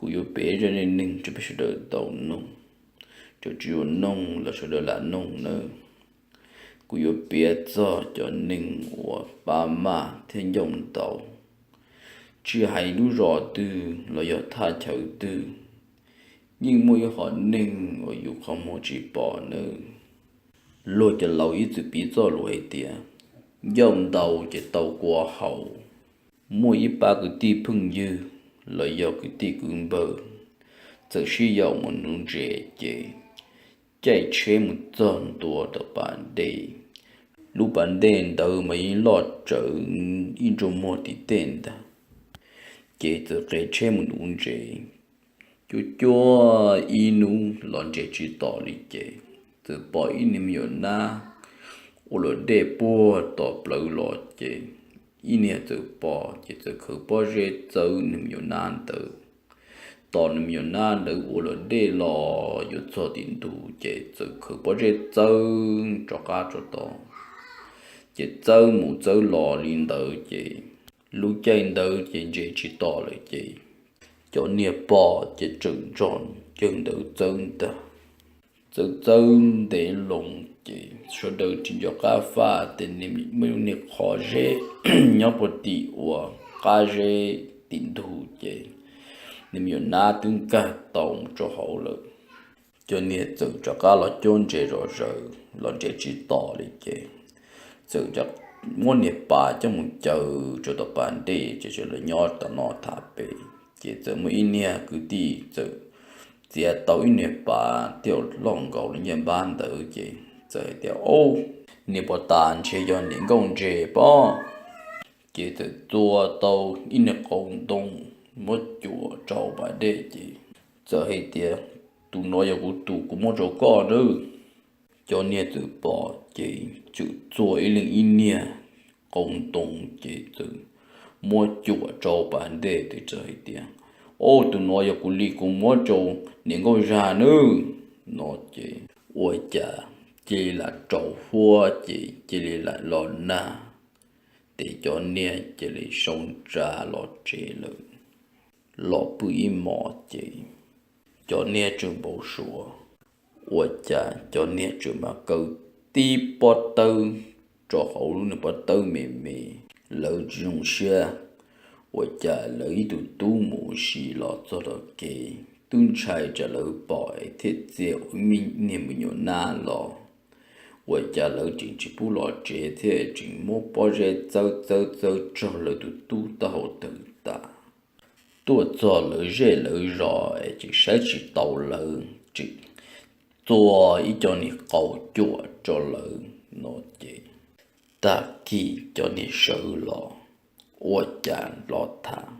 Kuv yuav piav zaj neej neeg rau peb sawv daws tau noog, tsis tsis yuav noog los sawv daws lam noog nawb. Kuv yuav piav txog cov neeg uas pab maj thiab ncauj ntau, tsis hais lub zos twg los yog thaj chaw twg, yeej muaj ib qho neeg uas yus qhov muag tsis pom nawb. Luag cov laus ib txwm piv txoj lus hais tias, ncauj ntau ces tau kua haus. Muaj ib pab kwv tij phooj ywg los yog kwv tij kwv npawg txawm sib yaum mus nuv ntses ces caij tsheb mus txog ntua tom pas dej. Lub pas dej ntawd mas yeej loj tsawv ib ntsug muag tim tej ntag. Ces txawm qe tsheb mus nuv ntses, cuaj cuaj ib hnub los ntses tsis tom li ces txawm pom ib niag me nyuam nab ua luam dej puag tom plawv los ces ib niag txawm pom ces txawm khaws pob zeb txawb niag me nyuam nab ntawd. Tos niag me nyuam nab ntawd ua luam dej los yuav txog tim ntug ces txawm khaws pob zeb txawb rov qab tso tod. Ces txawb mus txawb los li ntawd ces lub caij ntawd ces ntses tsis tom lawm ces cov niag pom ces tseem nrog cawg ntawd txawb ntag. Txawb txawb ntev loo ces sawv daws tsis nco qab faj tias muaj ib lub niag qhov zeb nyob puag tim uas qab zeb tim ntug ces niag me nyuam nab twb nkag tau mus rau hauv lawm. Cov niag txawm rov qab los cuab ntses zom zaws los ntses tsis tom li ces txawm muab niag pas coj mus caw rau tom pas dej ces sawv daws nyob tom no tham pem. Ces txawm muaj ib niag kwv tij txawm txiav tau ib niag pas thiab loj nkaus li ncej npab ntawd ces txawm hais tias, Au, niag pov tas ntshe yog niam nkauj ntses pob. Ces txawm txua tau ib niag qau ntoo muab cuam rau pas dej ces txawm hais tias, Tus no yog kuv tus, kuv muab rau koj nawb. Cov niag txawm pom ces txawm txua ib leeg ib niag qau ntoo ces txawm muab cuam rau pas dej ces txawm hais tias, Au, tus no yog kuv li, kuv muab rau niam nkauj zag nawb. No ces ua cas cia li lam rau huab ces cia li lam los nag, ces cov niag cia li soo tsa los tsev lawm, los pw ib hmos ces cov niag tseem npau suav, ua cas cov niag tseem mas kaw tib pob tawb rau hauv lub niag pob tawb me me, lawv tsis zoo siab. Ua cas lawv ib tug tub mus ua si los txog tom kev twb ntshai tsam lawv pom es thiaj txia ua ib niag me nyuam nab los. Ua cas lawv tseem tsis pub los tsev thiab tseem muab pob zeb txawb txawb txawb raug lawv tus tub taub hau tawg tas. Tuaj txog lawv zej lawv zos es tseem saib tsis taus lawv, tseem txua ib co niag qau cuam rau lawv no ces tag kis cov niag sawv los ua cas los tham,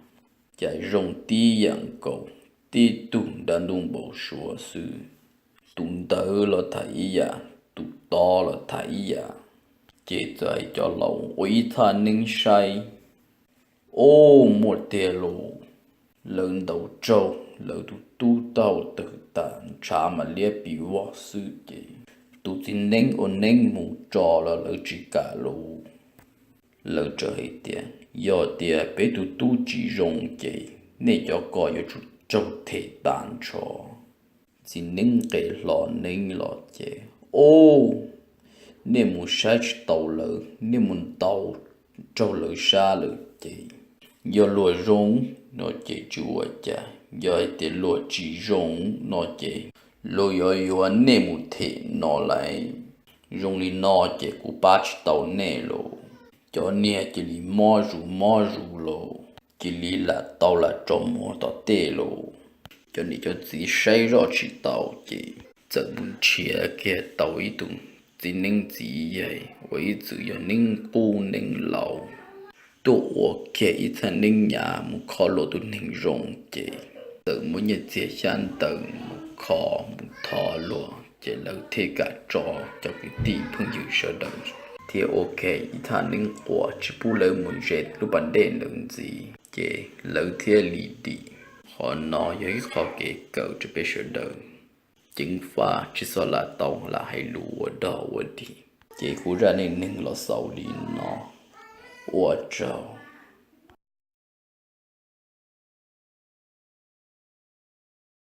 cas zoo tib yam nkaus, tib tug dab ntub npau suav xwb. Tus ntawd los tham ib yam, tus tod los tham ib yam, ces txawm hais cov laus ua ib thaj neeb saib. Ub, muaj tiag lauj, lawv ntaus raug lawv tus tub taub hau tawg tas, ntshav mas liab pis vog xwb ces tus txiv neeb ua neeb mus tso los lawv tsis kam lauj. Lawv txawm hais tias, Yog tias peb tus tub tsis zoo ces nej cov ko yuav tsum raug them tas nrho. Txiv neeb nqes hlo neeb los ces, Ub, nej mus saib tsis taus lawv, nej mus ntaus raug lawv sab lawm ces yog luag zoo no ces tsis ua cas, yog hais tias luag tsis zoo no ces luag yuav yuav nej mus them no lawm. Zoo li no ces kuv pab tsis tau nej lauj. Cov niag cia li mob zus mob zus lauj, cia li lam tau lam tso muag tom tej lauj. Cov niam cov txiv saib zoj tsis taus ces txawm mus nrhiav kiag tau ib tug txiv neeb txiv yaig uas ib txwm yog neeb qub neeb laus tuaj ua kiag ib thaj neeb nyav mus kho luag tus neeg zoo ces txawm muab nyiaj txiag xyab ntawv mus kho mus thov luag ces lawv thiaj kam tso cov kwv tij phooj ywg sawv daws thiab ua kiag ib thaj neeb quas tsis pub lawv mus ze lub pas dej ntawd ntxiv ces lawv thiaj li dim. Qhov no yog ib qho kev kawm rau peb sawv daws ceev faj tsis txhob lam tau lam hais lus ua dog ua dig. Ces kuv zaj neej neeg los xaus li no, ua tsaug.